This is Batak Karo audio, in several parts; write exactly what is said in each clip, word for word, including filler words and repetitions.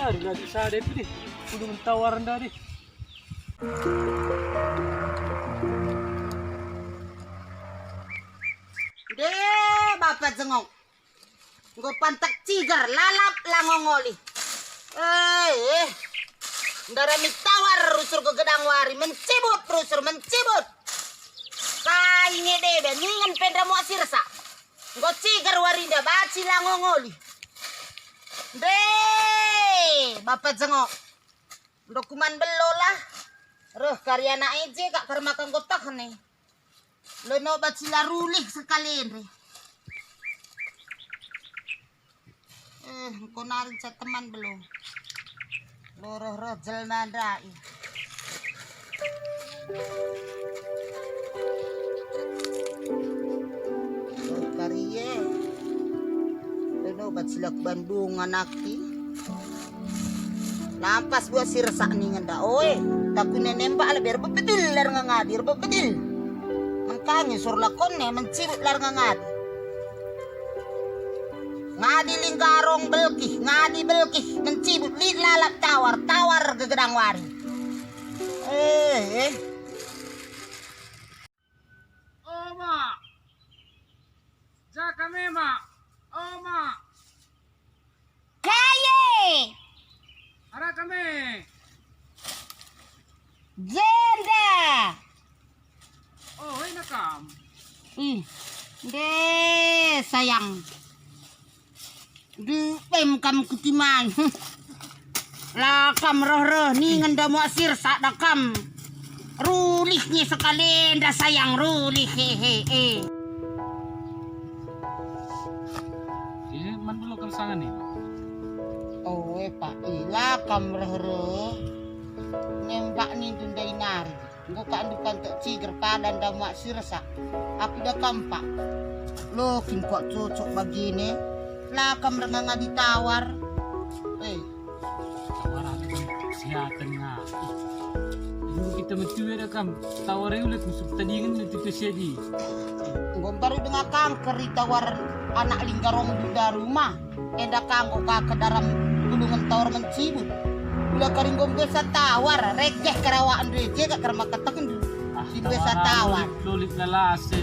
Aduh, nggak bisa deh, deh. Kudu mentawar nda deh. De, Bapa Jengok. Enggo pantek ciger, lalap la ngongoli. Eh, eh. Ndarami tawar rusur gegedang wari, mencibut rusur, mencibut. Kai nge debe, ningen pe nda muat sirsa. Enggo ciger warinda, banci la ngongoli. Ndeh, Bapa Jengok. Ndo kuman belo lah. Reh kari anak eje kak kermaka enggo teh nih. Leno banci la rulih sekalende. Eh, engko nari ca teman belo. Lo reh-reh jelma ndai. Oh, karie. Leno banci la kuban bung anakki. Lampas buah sirsak ningen da, oe. Takune nempak la biar bebedil lar ngadi, bebedil. Mengkangi sur lakon ne mencibut lar ngadi. Ngadi linggarong belkih, ngadi belkih, mencibut lit lalap tawar, tawar gegedang wari. Eh, eh. O, Mak. Jaka me, Mak. O, Mak. Jaye. Arah kami. Jenda. Oh, ina kam. Ih, de sayang. Dupem kam kutiman. La kam reh-reh ningen da muasir sada kam. Rulih nge sekalenda sayang, rulih, he, he, he. Eh, man belo kam sangan ni? Oh, eh, Pak, eh, la kam reh-reh. Nembak nindu ndai nari. Enggo ka andu pantek ciger padan da muat sirsa. Aku da kam, Pak. Lo kin kuat cocok bagine. La kam renganga ditawar. Eh. Tawar ada kan kesehatan nga. Dulu kita metua ada kam. Tawar ya ulet musuh tadingen itu ke sedi. Enggo baru denga kanker ditawar anak linggarong bunda rumah. Enda kanggo ka kedaram gulungen tawar mencibut. Ula kari enggo mbesa tawar, regeh kerawakndu e, jega kerma ketehndu. Ah, si mbesa tawar. Lolik, lolik lalase.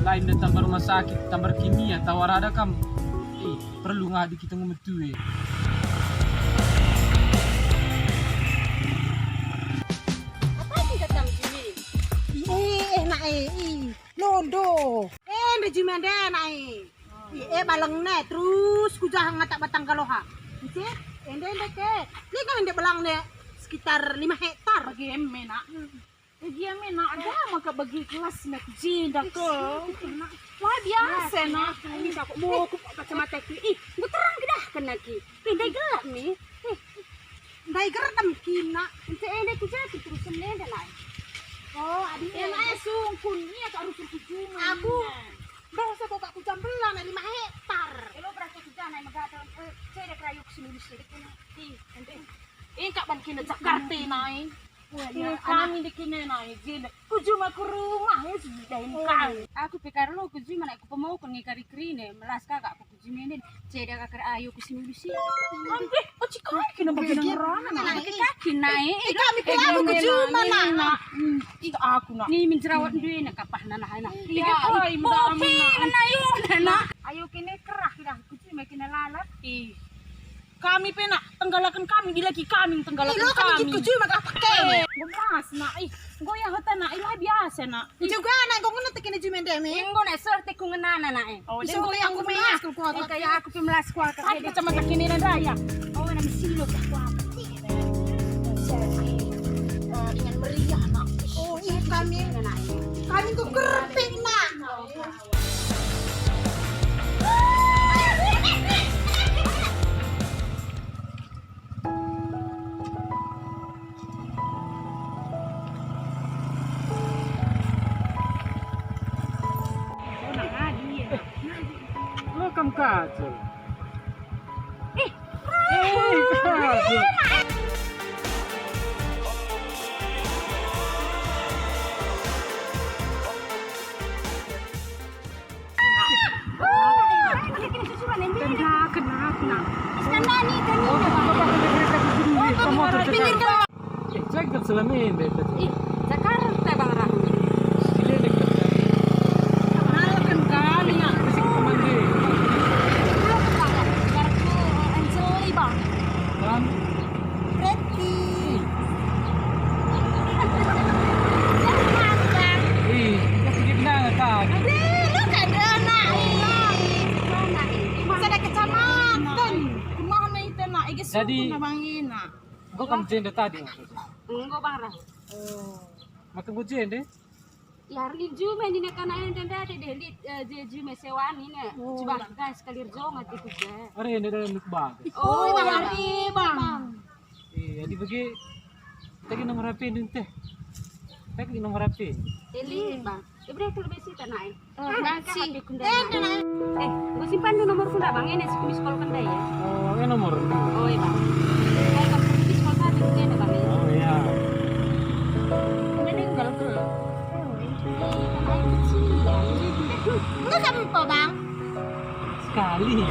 Lain da tambah rumah sakit, tambah kimia, tawar ada kam. Ih, perlu ngadi kita ngumetu e. Apa sih kata sini? Eh, eh, nak, eh, ih. Londo. Eh, enda jumenda nai. Eh, eh, balengna, terus kujaha ngatak batang kaloha. Ise, enda, enda ke. Lit nge enda balangna sekitar lima hektar. Bagi eme, nak. Bagi eme, nak. Ada maka bagi kelas, nak. Jenda ke. Wah, biasa, nak. Ini aku mau aku kacamata ki. Ih, enggo terang kedah kena ki. Ih, ndai gelap ni. Eh, ndai gerdem kina. Ente ende ku jati terus ende ndai. Oh, adi ende sungkun. Iya, tak harus ku juma. Aku. Dosa kok ku jam belang lima hektar. Elo berasa ku jana mega ada, eh, cedek rayu ku sini sini kena. Ih, ente. Engkak ban kina Jakarta nai. Iya, kami di kine nai, jenda. Ku juma ku rumah, ya, sudah dahin kami. Aku pe karo ku juma nak ku pemauken nge kari kerine, melas kakak ku juma ini. Ceda kakak ayo ku sini dulu sih. Ambe, oci kai kena bagi nang rana. Kaki nai. Eh, kami pe aku ku juma, nak. Ih, aku, nak. Ni min jerawat dua nak kapah nana, nak. Iya, oh, pe nana, ayo, nana. Ayo kene kerah, kerah ku juma kena lalap. Ih. Kami pe nak, tenggalaken kami, dilaki kami, tenggalaken kami. Ih, lo kami. Gitu juga maka pake. Enggo pas nak, ih, enggo ya hota nak, ih, lah biasa nak. Juga nak, enggo ngena tekina jumende me. Enggo nak, serti ku ngenana nak, eh. Oh, enggo aku melas ku kuat. Kayak aku pe melas kuat. Tapi kacamata kini dan raya. Oh, nak silo kuat. Eh, dengan meriah nak. Oh, ih, kami. Kami ku kerpik nak. Lo kam kacel. Eh, kacel. Kena, kena, kena. Kena ni, kena. Selama ini, Beb. Ih, Jakarta, Bang Rahul. Sile dekat. Kenalken kami, ya. Musik teman, Beb. Kenalken, Bang, ya. Garpu, eh, Anjeli, Bang. Dan? Preti. Jangan, Bang. Ih, masih kenal, tak? Ih, lu kada, nak. Ih, mana, ih? Masa ada kecamatan. Kumaha, nak, itu, nak? Ih, jadi, suku, nak, Bang, ini, nak. Enggo kam jenda tadi maksudnya? Enggo, Bang Rahul. Oh. Maka enggo jenda? Ya, hari jume nina kana enda ndai deh, lit, eh, je jume sewani ne. Oh. Coba gas kalir jo mati kuda. Are enda dalam nuk bagas. Oh, Bang, iya. Hari, Bang. Iya, di bagi kita kena ngerapi dun teh. Kita kena ngerapi. Eli, Bang. Ibrahim lebih sita, nak, eh. Oh, makasih. Eh, enggo simpan dulu nomorku ndak, Bang? Ini si kumis call kendai, ya. Oh, ini nomor. Oh, iya, Bang. Saya kan kumis call tadi, ini, Bang, ya. Oh, iya. Ini enggak ke. Oh, iya. Enggak sampe, Bang. Sekali.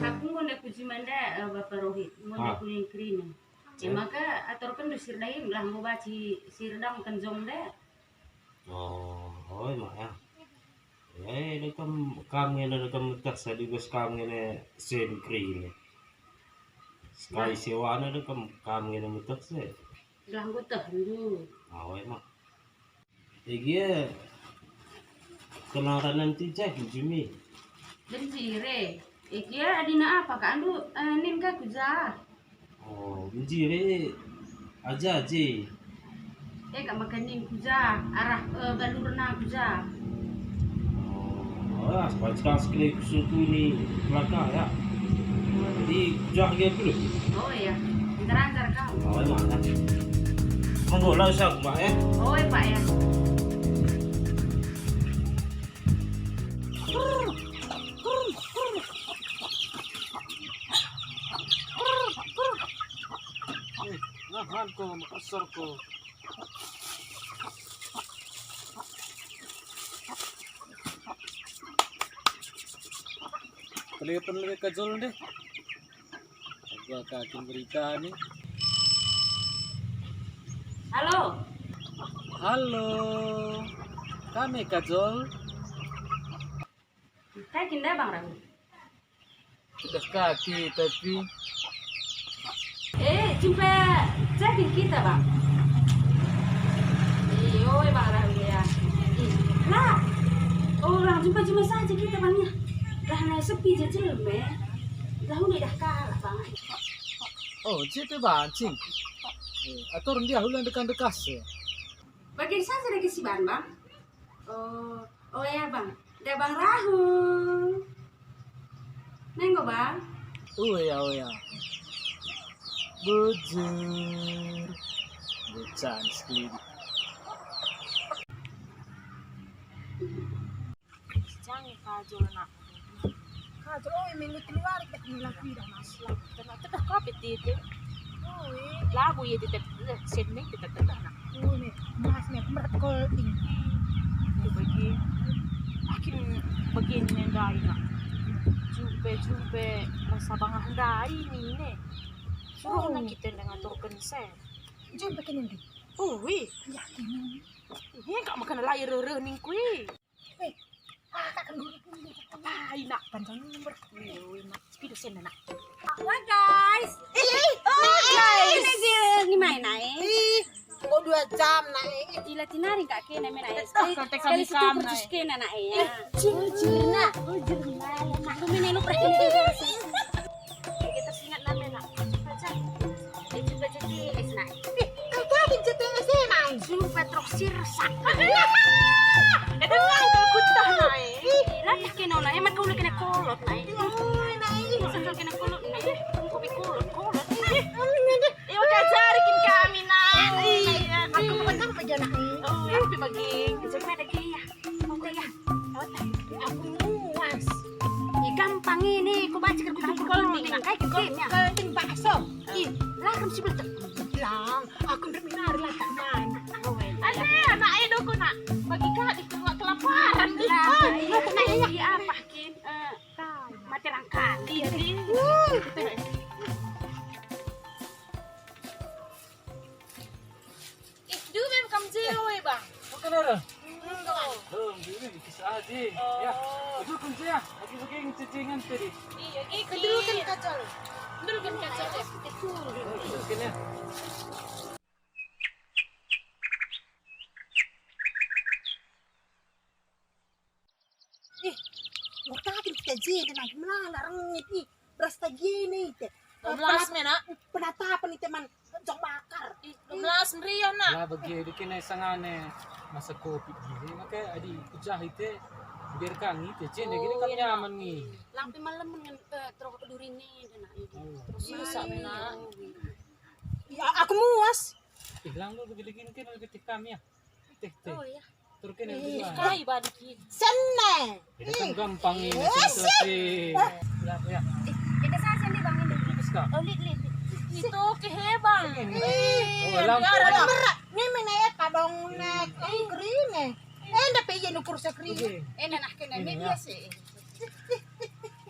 Aku enggo ndai ku juma ndai, eh, Bapa Rohit, enggo ndai ku ningkerina. E maka aturken do sirdain, lah enggo banci sirdangken jong ndai. Oh, oi, Mak, ya. Ya, ini kam, kam ngene kam meteh, sadi bas kam ngene singkri ini. Sekali sewana de kam, kam ngene meteh se. Gelah enggo teh ndu. Awai, Mak. Igia kenaranan ti jah, Jumi. Benci re. Igia adina apa ka andu, eh, nin ka ku jah. Oh, benci re aja je. E, kak maka nin ku jah, arah, eh, balurna ku jah. Oh, ah, sepanjang sekali ku suku ni kelaka, ya. Jadi, ku jah ge dulu. Oh, iya. Antar-antar kau. Oh, emang, ya. Monggo, lah, usah, Mak, ya. Oh, iya, Pak, ya. Eh, ngahan ko, mekesor ko. Telepon lagi Kajol deh. Gua kakin berita nih. Halo. Halo. Kami Kajol. Kai kin nda, Bang Rahul? Sudah kaki, tapi. Eh, jumpa jadi kita, Bang. Iyo, Bang Rahul, ya. Ih, lah. Orang jumpa-jumpa saja kita, Bang, ya. Lah, nah, sepi je jelme. Lah, udah dah kalah, Bang. Oh, situ, Bang, cing. Eh, atur dia ulang dekan-dekas, ya. Bagian saja lagi si Ban, Bang. Oh, oh ya, Bang. Ada Bang Rahul. Nenggo, Bang. Oh ya, oh ya. Bujur. Bucan sekali. Jange Kajol, nak. Kajol, oh, minggu telu hari kita punya lagu dah, Mas. Lagu kita nak tedah kau apa titi? Oh, eh. Lagu ya, titip, eh, sending kita tedah, nak. Oh, nih, Mas, nih, merkol ini. Itu bagi, makin begini ndai, nak. Jumpe, jumpe, rasa bangah ndai ini, nih. Suruh, oh, nak kita ndengar turken sen. Jumpe kini, ndi? Oh, wih. Yakin ini? Ini enggak makan layar reh-reh ningkui. Eh, ah, tak kena dulu. Apa, Ina? Panjang nomor. Iyo, Ina. Sepuluh sen, Ina. Halo, guys. Eh, oh, guys. Ini dia, ini main, Nay. Ih, kok dua jam, Nay? Ila tinari kak kena main, Nay. Sekali, sekali setuju kena, Nay, ya. Bujur, nak. Bujur, nak. Aku main, lu pernah ini. Kita singat nama, Nak. Baca. Eh, coba jadi, eh, Nak. Eh, kau tadi J T S, eh, Nay. Sumpah, terus sirsak. Itu kan kau kutah, Nay. Ih. Lah, tak kena, Nay. Emang kau kena kolot, Nay. Iya, Nay. Masa kau kena kolot, Nay. Kau pi kolot, kolot. Ih. Eh, udah jarikin kami, Nay. Iya. Aku bukan kamu bagi anak ini. Oh, ya, tapi bagi. Jadi ada gaya. Mau gaya. Aku muas. Ih, gampang ini. Kau baca ke buku kolot, Nay. Kayak gini, ya. Kalau ini bakso. Kan si betul bilang, aku ndemin ari lah tak man. Ade, anak edo ku nak. Bagi kak di keluar kelaparan di. Nah, iya, iya, apa kin? Eh, mati rangkali ya di. Ih, du mem kam je, oi, Bang. Makan ada? Belum, belum, bisa aja. Ya, itu kunci ya. Lagi begini cacing tadi. Iya, gigi. Kedulukan kacau. Kedulukan kacau. Kedulukan ya. Ih, ngataken kita jenda nah melala rengit ih. Beras tagine ite. Dua belas me, Nak. Penatapan ite man jok bakar. Ih, dua belas meriah, Nak. Lah bagi dikene sangane masa covid gini maka adi pejah ite biar kangi ite jenda gini kan nyaman nih. Lampi malam dengan eh, terus duri nih, Nak. Terus susah, Nak. Ya, aku muas. Ih, lang lu begini-gini kan lebih tikam ya. Teh, teh. Oh, iya. Turkin yang dua. Kai balikin. Sene. Ini kan gampang ini, sensasi. Ya, ya. Eh, ini saya sendiri, Bang, ini. Terus, Kak. Oh, lit, lit, lit. Itu kehebang. Ini. Oh, lampu. Orang berat. Ini menek kadong nek. Ini kering, eh. Eh, ndak pe iya nukur sekering. Oke. Eh, nah, nah, kena ini biasa.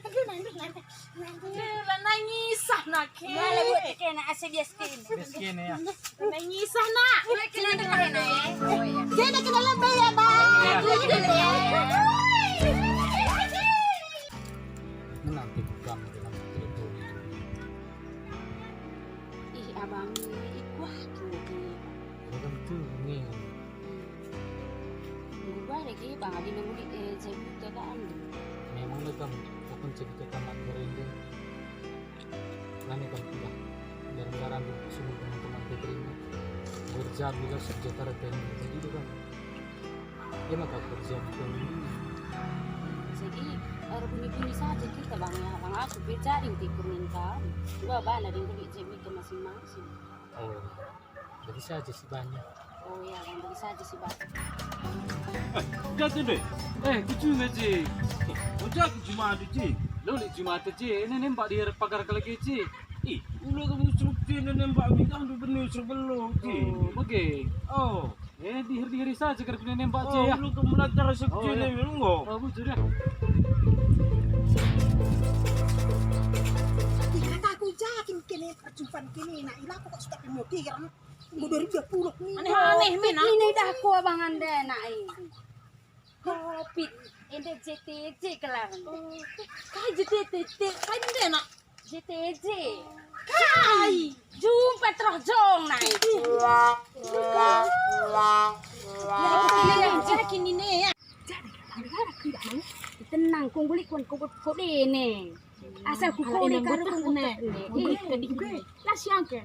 Aduh, nanti, nanti, nanti. Aduh, lah, nangis ah, nak, eh. Malah buat kena asa bias kena. Bias kena, ya. Nangis ah, nak. Kena dengar, nak, eh. Oh, iya. Kena, kena lebih, ya, Bang. Iya. Gitu, ya. Menanti buka, menanti itu. Ih, abang, ikuah, kena, kena. Ini kan tuh, ini. Enggo bage bang adi menguli, eh, jabu keadaan. Memang dekam, bukan cerita tamat berende. Nani kam kuda. Gara-gara di suruh teman-teman Petrina. Kerja bila sejahtera dan jadi itu kan. Dia maka kerja di ini. Jadi, orang bunyi-bunyi saja kita bang ya, bang aku kerja di tikur minta. Dua bana di beli jabu ke masing-masing. Oh. Bagi saja si banyak. Oh iya, yang bagi saja si banyak. Eh, kata deh. Eh, kucunga je. Ojak Jumat je. Lo li Jumat je. Ini nembak di pagar ke lagi je. Ih, ulo kamu seruk je, ini nembak mi kan tu bener seruk belo je. Oh, bagi. Oh. Eh, dihir-dihir saja kerja nembak je ya. Ulo kamu latar seruk je ini, enggak. Oh, bujur ya. Ih, kata aku jakin kene perjumpaan kene, nak ilaku kok suka pemutir. Enggo dua ribu dua puluh nih. Aneh-aneh, men, ah. Ini dah ku abang ande, nak, eh. Covid, ende J T J kelar. Oh, kai J T J, kai ende, nak? J T J. Kai? Jumpa terus jong, nak, eh. Ya, ya, ya, ya, kini nih, ya. Jadi, tenang, kau boleh kuan kau kau dene. Asal ku kau deka aku ne. Ih, lah siangke.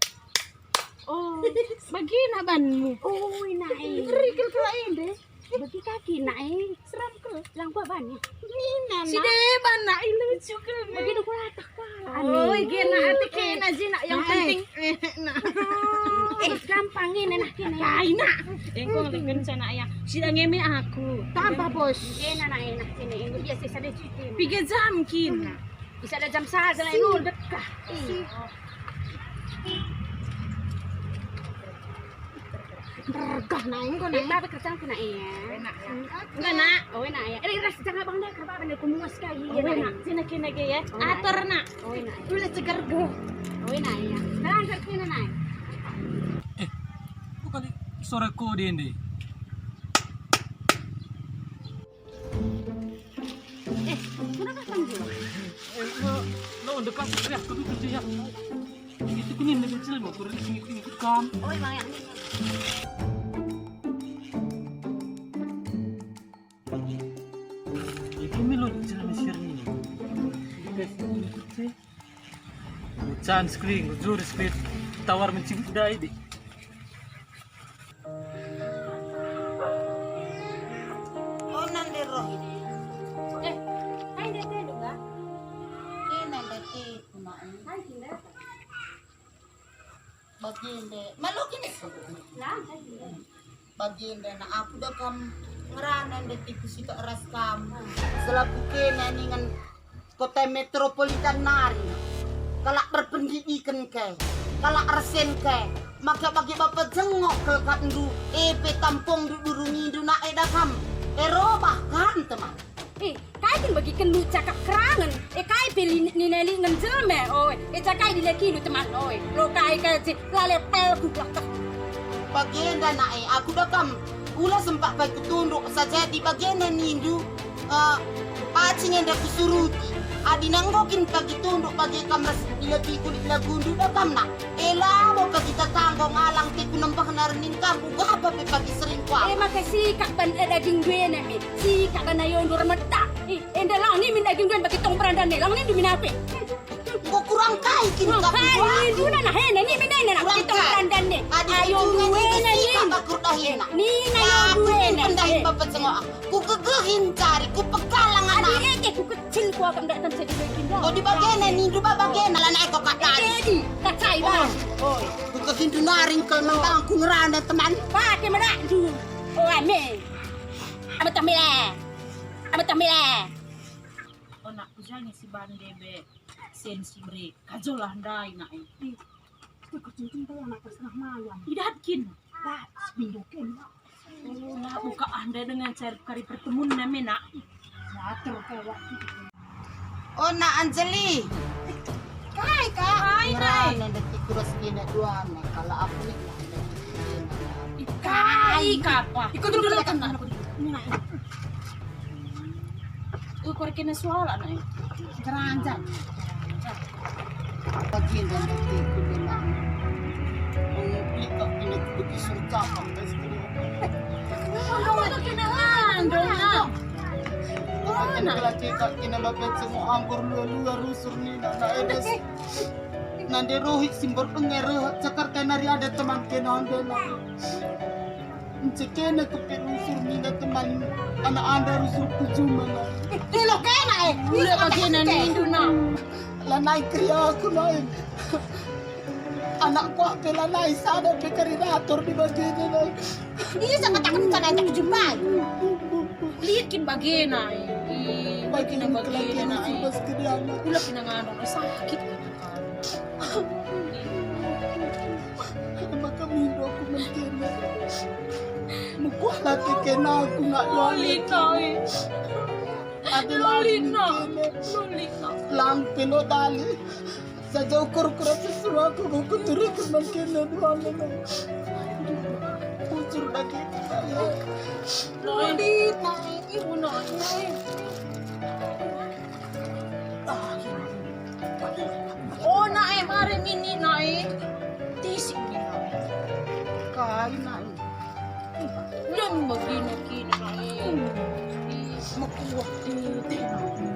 Oh, bagina banmu. Oh, ina, eh. Ngeri kal kala ende. Bagi kaki, nak, eh. Seram kal. Langkua banyak. Nina, si deban, nak, eh, lucu kal. Bagi aku latah kala. Oh, gena ate kena je, nak, yang penting. Eh, gampang ini, nak, kena. Kai, nak. Engkau ngerti kencana ya. Sida ngeme aku. Tambah, Bos. Gena, nak, eh, nak, kena. Engkau biasa sada cuti. Piga jam kin. Bisa ada jam saja lah, lu dekah. Ih. Bergah, nak, engko, nak. Tapi kerjangku, nak, ya. Enak, ya. Enggak, nak. Oh, enak, ya. Eh, ras, jangan abang deh, kenapa abang deh, kumuas kali, ya, nak. Sini, kena, ya. Oh, nak. Atur, nak. Oh, enak. Dulu seger, go. Oh, enak, ya. Sekarang kerjanya, nak. Eh, kok kali sore kode, Ende? Eh, kenapa kamu jual? Eh, lo, lo dekat ya, kudu kerja ya. Itu kuning lebih kecil, mau kurang sedikit ikut kam. Oh, emang yang ini. Itu milo kecil Mesir ini. Dikasih sih. Ucan sekali, ngujur sekali, tawar mencibuk dai, di. Onan dero. Eh, hai dia telu ga? Kena dati kuna. Hai, Kinda. Baginde, malu kini. Lah, hai, Kinda. Baginde, na aku da kam ngerana ndai tipu si ras kam. Selaku kena ningen kota metropolitan nari, kalak berpendidikan ke. kalak ersen kai. Maka bage bapa jengok kal katndu, e pe tampongndu durungindu nak eda kam. E robah kam, teman. Eh, kai kin bagi kenndu cakap kerangen? Eh, kai pe li-, nina lingen jelma, oi. Eh, cakai dilekindu, teman, oi. Lo kai ka je, la lepelku kuakap. Bagenda nak e, aku da kam. Ula sempat pe kutunduk, sajadi bagenda nindu, eh, pacing enda kusuruti. Adi nanggo kin pagi tunduk bage kam ras dilebihku lit lagundu da kam nak. E labo pagi tatanggo ngalang teku nembehna renin kam, uga apa pe pagi sering kuah. E maka sikap ban e daging duena me, sikap ban ayondu ermeda. Ih, enda lang nimin daging duena bagi tong berandan ne, lang nindu min ape. Enggo kurang kai kin kam. Kurang kai nindu na, nah, ena nimin ena na bagi tong berandan ne. Ayo duena nin. Sikap bakur dahina. Nina yo duena. Pendahin bapak cengoa. Kugegehin cari, kupegalang anak. Adi ege kukecil kuakap ndak akan jadi bagi ndak. Kau di bagena nindu ba bagena, lanai kau kat nari. Edi, kacai bang. Oi, kugegehin du nari engkel mentang ku ngerana teman. Pake medak du. Oh, ame. Amat tamile. Amat tamile. Oh, nak kujangi si bande be. Sensi bre. Kajolah ndai nak e. Ih, itu kecil-kecil anak setengah mayam. Idatkin. Dah, sepindoken. Oh, la buka anda dengan cari kari pertemuan name nak. Water ke waktu itu. Oh, nak Anjali. Kai, Kak? Hai, Ngerana ndek ikut kena dua, nah, kalau aku nih, nah, ndek kena. Kai, kapa? Ikut dulu, ikut dulu. Ini, nak. Ukur kena suara, nak. Keranjang. Bagian dari itu, benar. Mengupik kok kena begitu surga, kok, guys, kena. Apa kena ngandung, nak? Kena laki kak kena bapet semua anggur lua-lua rusur nina, nak, edes. Nande rohit simbor pengeruh cakar kenari ada teman kena ande, nak. Encekena kepe rusur mina teman anak anda rusur kujumana. Eh, lo kena, eh. Ula bagena nindu, nak. Lanai kria aku, nai. Anakku ape lanai sada pe kari rator di bagena, nai. Iya, saya katakan kan ajak jumpai. Lihat kin bagena, eh. Ih, bagena, bagena, eh. Ula kena nganu, sakit kena. Maka mindo aku mengkene. Mekuah lati kena aku nak loli kai. Ada loli nak. Loli nak. Lang pelo dali. Saja ukur-ukur sesuruh aku, aku turikan mengkene dua menit. Bujur lagi. Loli nak ini bunuhnya. Oh, nak e, mare mini, nak e. Tisik mi, nak e. Kai, nak e. Lem bagina kini, nak e. Ih, mekuah titi, nak e.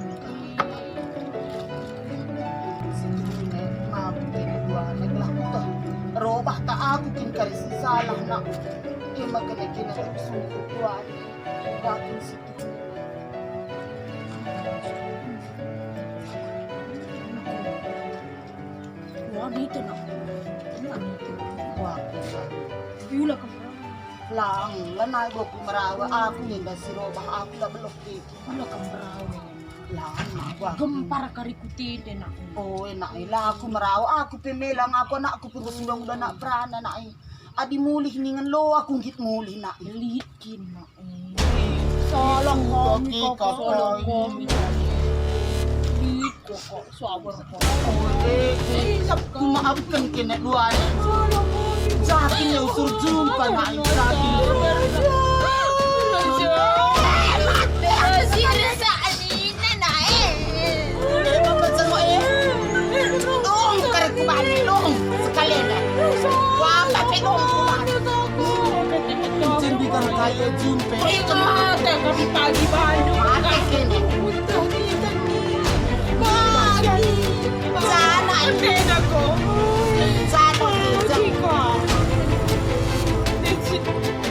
Situhuna mabuk kini dua anak lah kutoh. Robah tak aku kin kari si salah, nak. Ima kena kena sungguh dua anak. Batin si Wanita nak. Wanita. Wah. Iula kam perawan. Lang, lanai boku merawa, aku ninda si robah, aku tak beloh kiki. Iula kam perawan. Lang, wah. Gempar kari kutinde nak. Oh, enak, eh, lah aku merawa, aku pemelang, aku anakku pun sudah udah nak perana nak. Adi mulih ningen lo aku nggit mulih nak. Lit kin nak. Salah kami, Kakak, salah kami. Lit, Kakak, sabar, Kakak. Kumaafkan kena dua ni. Salah kami. Jatin ya usur jumpa nak, jatin. Sabar, Kakak. Sabar, Kakak. Nina, nak, eh. Eh, Bapak Cermo, eh. Dong, kare ku bani, dong. Sekalian, eh. Wah, tapi dong, ku bani. Icin bigan kaya jumpe. Itu mata kami pagi banyu. Mata kene. Pagi. Sana, eh. Beda kok. Sana, eh. Pagi kok.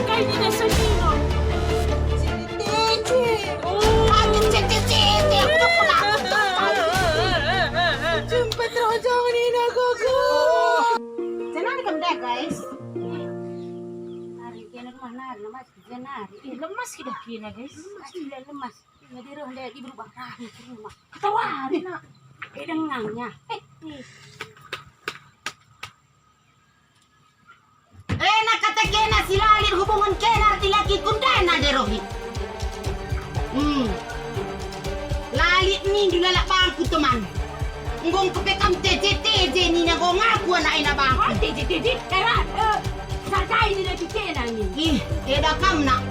Kayak gini sedih, Mak. Ece. Oh. Aduh, Ece, Ece, Ece, aku tak pernah. Jumpa terojong ni nak aku. Jangan ikam dah, guys. Hari kena rumah nari, lemas kerja nari. Eh, lemas kita kena, guys. Lemas, iya, lemas. Jadi roh dia di berubah hari ke rumah. Ketawa hari nak. Eh, dengannya. Eh, eh. Kena si la lit hubungen kena ras dilaki ku ndai nande rohi. Hmm. La lit nindu lalap bangku teman. Enggo engkepe kam teje-teje nina enggo ngaku anak ena bangku. Oh, teje-teje, heran. Eh, sadai nina kikena nge. Ih, eda kam nak.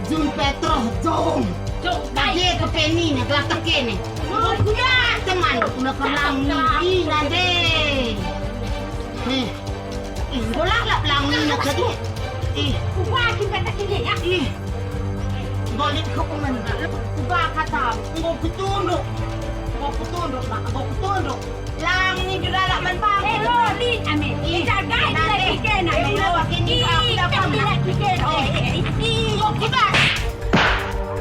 Jumpa troh jong. Jong, dage kepe nina gelah tekene. Enggo kuda teman, kuna kerlang nina deh. Heh. Ih, enggo lalap lang nina tadi. Ih. Kuga kin kata kini ya? Ih. Enggo lit hukumen. Kuga kata? Enggo kutunduk. Enggo kutunduk, Mak. Enggo kutunduk. Lang nindu lalap man bangku. Eh, lo, lit, ame. Ih, jagai nanti. Lagi kena, eh, udah pakai ni, aku dah pernah. Ih, ih, ih. Enggo kuda.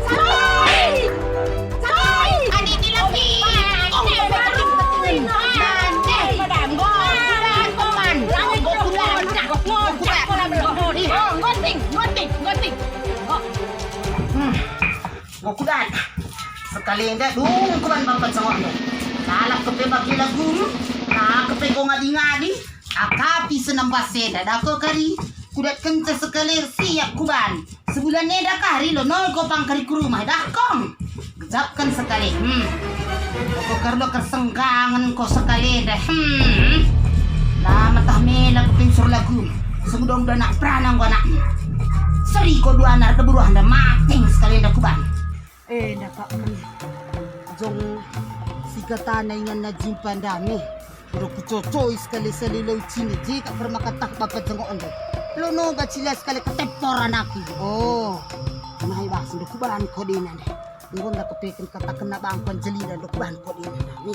Saloi! Saloi! Adi dilaki! Enggo kuda teman. Enggo kuda teman. Enggo kuda. Enggo kuda. Ih, oh, nggonting, nggonting, nggonting. Oh. Hmm. Enggo kuda. Sekali enda dung kuban bapa cengok enda. Lalap kepe bagi lagu. Nah, kepe enggo ngadi-ngadi. Akapi senam bas enda dako kari. Kudat kenca sekali siap kuban. Sebulan enda kari lo nol ko pang kari ku rumah dah kong. Gejapken sekali. Hmm. Ko kari lo kersenggangen ko sekali enda. Hmm. La metah mela kupinsur lagu. Sengudong danak perana nggo anak. Seri ko dua nar keburuh enda mating sekali enda kuban. Eh, enda kak men. Jong si katana ingan na jimpa ndami. Ndo kucocoi sekali-sekali lau cini je kak permakatah bapa jengok ndo. Lo noga cilas sekali ketepor anaki. Oh, nai bas ndo kuban kodina nde. Enggo nda kepeken katakenna bangkuan jelina ndo kuban kodina ndami.